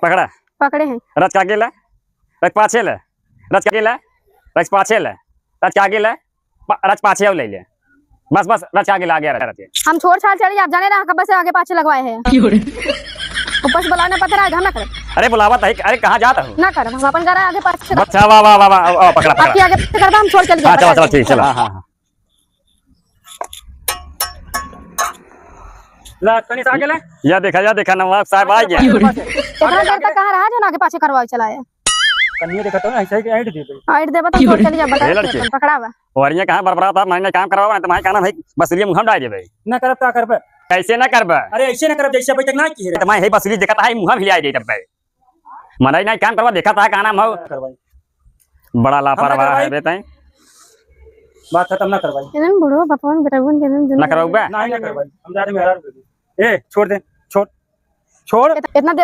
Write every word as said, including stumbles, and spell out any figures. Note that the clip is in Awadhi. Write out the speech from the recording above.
पकड़ा। पकड़े हैं। रच के आगे ले, रच पाछे ले, रच के आगे ले, रच पाछे ले, रच के आगे ले, पा-, रच पाछे और ले ले। बस, बस, रच के आगे ले, आगे रच के। हम छोड़ छाड़ चली, आप जाने ना, कब से आगे पाछे लगवाए हैं। क्यों रे? ऊपर से बुलाना पड़ रहा है, हम ना करब। अरे बुलावा तो है, अरे कहाँ जाता हूँ? ना करब, हम अपन घर आगे पाछे करब। अच्छा, वाह, वाह, वाह, वाह, वाह, पकड़ा, पकड़ा। आपके आगे करब, हम छोड़ चली हाँ, जाब। चलो, चलो, ठीक, चलो। हाँ, हाँ, हाँ। ला, तनी से आगे ले। या देखा, या देखा, नवाब साहब आ गया। इतना देर तक कहाँ रहा जो ना आगे पाछे करवाए चला आया? कनिया देखा तो ना, ऐसे ही ऐंठ दे दे। ऐंठ देबा तो छोड़ चली जा, बता ये लड़के। अपन पकड़ावा। वरिया कहाँ बरबरा था, मैंने काम करवावा, तुम्हारे कहना भाई बसुलिया मुँह में डाल देबे। ना करब, का करबे? कैसे ना करबे? अरे ऐसे ना करब, जैसे अभी तक ना किए रहे। तुम्हारे है बसुली देखा था, मुँह में हिला दे तब। मनई नहीं काम करवा, देखा था का नाम हो? ना करवाई। बड़ा हम ना लापरवाह करवाई। है बे तैं। बात खत्म, ना करवाई। इन्हन बूढ़ो बपवन बेटवन के इन्हन ना करवाऊ बे? नहीं, ना करवाई। हम जा रहे मेहरारू के लिए। ए, छोड़ दे, छोड़, छोड़। इत-, इतना देर